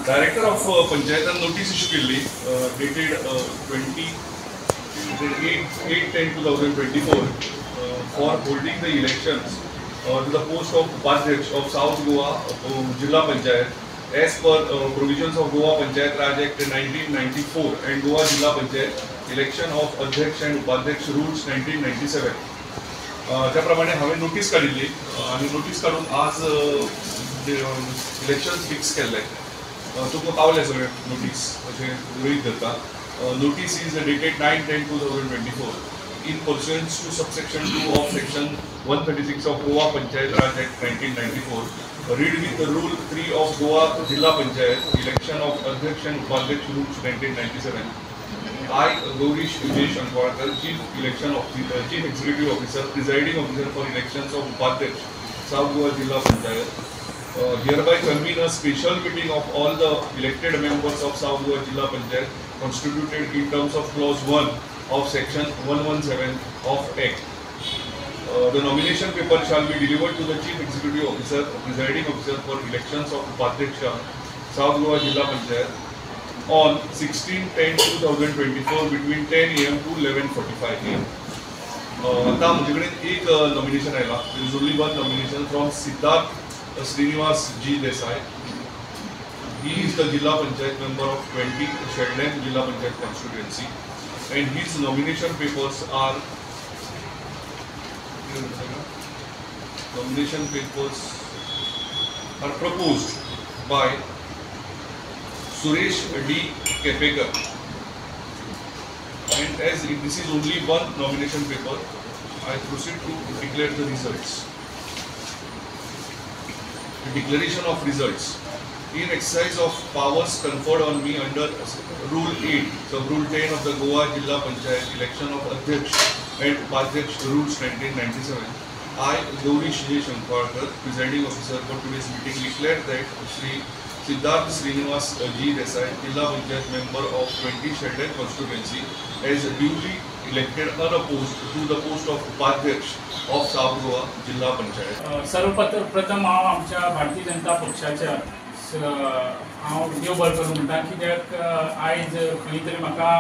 Director of पंचायतान notice issue केल्ली dated 28/8/10/2024 for holding the elections to the post of Upadhyaksh of South Goa Jilla Panchayat as per provisions of Goa Panchayat Raj Act 1994 and Goa Jilla Panchayat Election of Adhyaksh and Upadhyaksh Rules 1997. त्या प्रमाणे हांवें notice काडिल्ली आनी notice काडून आज election fix केल्लें. तुमकां पावलें सगळें नोटीस अशें गृहीत धरता. Notice is dated 9/10/2024 in pursuance to subsection 2 of section 136 of Goa Panchayat Raj Act 1994, read with the rule 3 of Goa Jilla Panchayat Election of Adhyaksh and Upadhyaksh Rules 1997. I, Gaurish Ujesh Ankwalkar, Chief Executive Officer, Presiding Officer for Elections of Upadhyaksh, South Goa Jilla Panchayat, hereby convene a special meeting of all the elected members of South Goa Jilla Panchayat constituted in terms of Clause 1 of Section 117 of Act. The nomination paper shall be delivered to the Chief Executive Officer, Presiding Officer for Elections of Upadhyaksha, South Goa Jilla Panchayat on 16/10/2024 between 10 a.m. to 11:45 a.m. आता म्हजे कडेन एक nomination आयला. There is only one nomination from Siddharth Srinivas G. Desai. He is the Jilla Panchayat member of 20 Shedlem Jilla Panchayat constituency, and his nomination papers are proposed by Suresh D. Kepekar. And as this is only one nomination paper, I proceed to declare the results. The declaration of results. In exercise of powers conferred on me under Rule 8, Sub Rule 10 of the Goa Jilla Panchayat Election of Adhyaksh and Upadhyaksh Rules 1997, I, Gaurish J. Shankarkar, Presiding Officer for today's meeting, declare that Shri Siddharth Srinivas G. Desai, Jilla Panchayat member of 20 Shedlem constituency, as duly elected unopposed to the post of Upadhyaksh of South Goa Jilla Panchayat. सर्वप्रथम हांव आमच्या भारतीय जनता पक्षाच्या हांव देव बरें करूं म्हणटा, कित्याक आयज खंय तरी म्हाका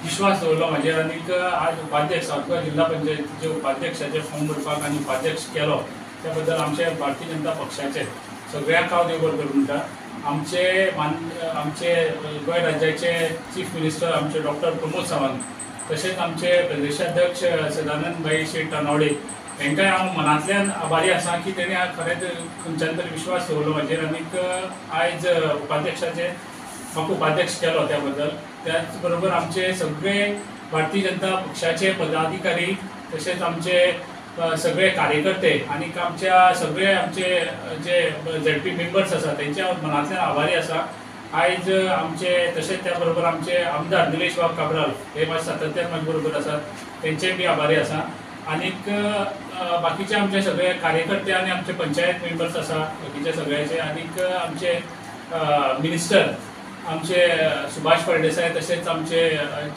विश्वास दवरलो म्हाजेर आनीक आज उपाध्यक्ष साउथ गोवा जिल्हा पंचायतीचे उपाध्यक्षाचे फॉर्म भरपाक आनी उपाध्यक्ष केलो त्या बद्दल आमच्या भारतीय जनता पक्षाचे सगळ्यांक हांव देव बरें करूं म्हणटा. आमचे आमचे गोंय राज्याचे चीफ मिनिस्टर आमचे डॉक्टर प्रमोद सावंत, तशेंच आमचे प्रदेशाध्यक्ष सदानंद भाई शेट तानावडे हेंकांय हांव मनांतल्यान आभारी आसा की तेणी खरेंच खंयच्यान तरी विश्वास दवरलो म्हाजेर आनीक आयज उपाध्यक्षाचे म्हाका उपाध्यक्ष केलो त्या बद्दल. त्याच बरोबर आमचे सगळे भारतीय जनता पक्षाचे पदाधिकारी तशेंच आमचे सगळे कार्यकर्ते आनीक आमच्या सगळे आमचे जे झेडपी मेंबर्स आसा तेंच्या हांव मनांतल्यान आभारी आसा. आयज आमचे तशेंच त्या बरोबर आमचे आमदार निलेश बाब काब्राल हे म्हाजे सातत्यान म्हाजे बरोबर आसात, तेंचे बी आभारी आसा. आनीक बाकीचे आमचे सगळे कार्यकर्ते आनी आमचे पंचायत मेंबर्स आसा बाकीचे सगळ्याचे, आनीक आमचे मिनिस्टर आमचे सुभाष फळदेसाय तशेंच आमचे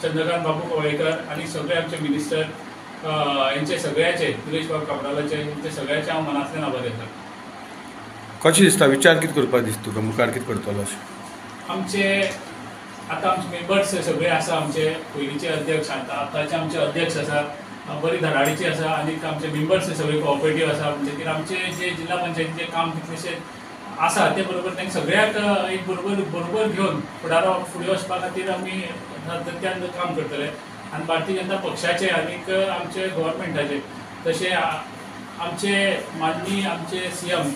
चंद्रकांत बाबू कवळेकर आनी सगळे आमचे मिनिस्टर हेंचे सगळ्याचे निलेश बाब काब्रालाचे हेंचे सगळ्याचे हांव मनांतल्यान आभारी आसा. कशें दिसता विचार कितें करपाक दिसता तुका मुखार कितें करतलो अशें? आमचे आतां आमचे मेंबर्स सगळे आसा, आमचे पयलींचे अध्यक्ष आतांचे आमचे अध्यक्ष आसा, बरी धडाडीची आसा आनीक आमचे मेंबर्स सगळे कोऑपरेटीव आसा. म्हणजे आमचे जे जिल्हा पंचायतीचें काम कितलेशें आसा ते बरोबर तांकां सगळ्यांक एक बरोबर बरोबर घेवन फुडें वचपा खातीर आमी सातत्यान काम करतले. आनी भारतीय जनता पक्षाचे आनीक आमचे गव्हर्मेंटाचे तशें आमचे माननीय आमचे सीएम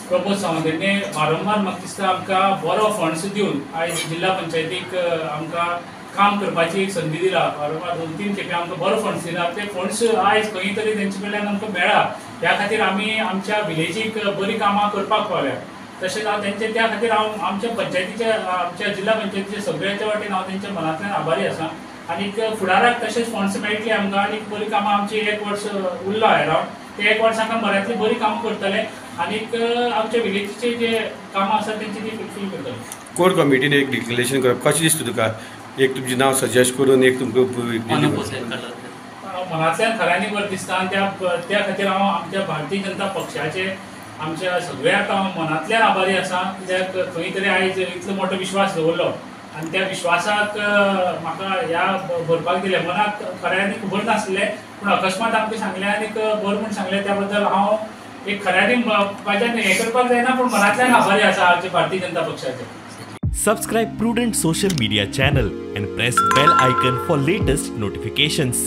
प्रमोद सावंत हेणे वारंवार म्हाका दिसता आमकां बरो फंड्स दिवन आयज जिल्हा पंचायतीक आमकां काम करपाची एक संदी दिला. वारंवार 2-3 खेपे आमकां बरो फंड्स दिला, ते फंड्स आयज खंय तरी तेंचे कडल्यान आमकां मेळ्ळा. ह्या खातीर आमी आमच्या विलेजीक बरीं कामां करपाक पावल्या. तशेंच हांव तेंचे त्या खातीर हांव आमच्या पंचायतीच्या आमच्या जिल्हा पंचायतीच्या सगळ्यांच्या वाटेन हांव तेंच्या मनांतल्यान आभारी आसा. आनीक फुडाराक तशेंच फंड्स मेळटले आमकां आनीक बरीं कामां आमची एक वर्स उरला अरावंड, ते एक वर्स आमकां बऱ्यांतली बरीं कामां करतले आनीक आमच्या विलेजीचे जे कामां आसा तेंची ती फुलफील करतले. कोर कमिटीन एक डिक्लेरेशन करप कशें दिसता तुका? एक तुमचें नांव सजेस्ट करून एक तुमकां मनांतल्यान खऱ्यांनी बरें दिसता आनी त्या खातीर हांव आमच्या भारतीय जनता पक्षाचे आमच्या सगळ्याक हांव मनांतल्यान आभारी आसा, कित्याक खंय तरी आयज इतलो मोठो विश्वास दवरलो आनी त्या विश्वासाक म्हाका ह्या भरपाक दिलें. मनाक खऱ्यांनी खबर नासलें, पूण अकस्मात आमकां सांगलें आनीक भर म्हूण सांगलें, त्या बद्दल हांव एक खऱ्यांनी म्हाज्यान हें करपाक जायना, पूण मनांतल्यान आभारी आसा आमच्या भारतीय जनता पक्षाचे. Subscribe Prudent Social Media channel and press bell icon for latest notifications.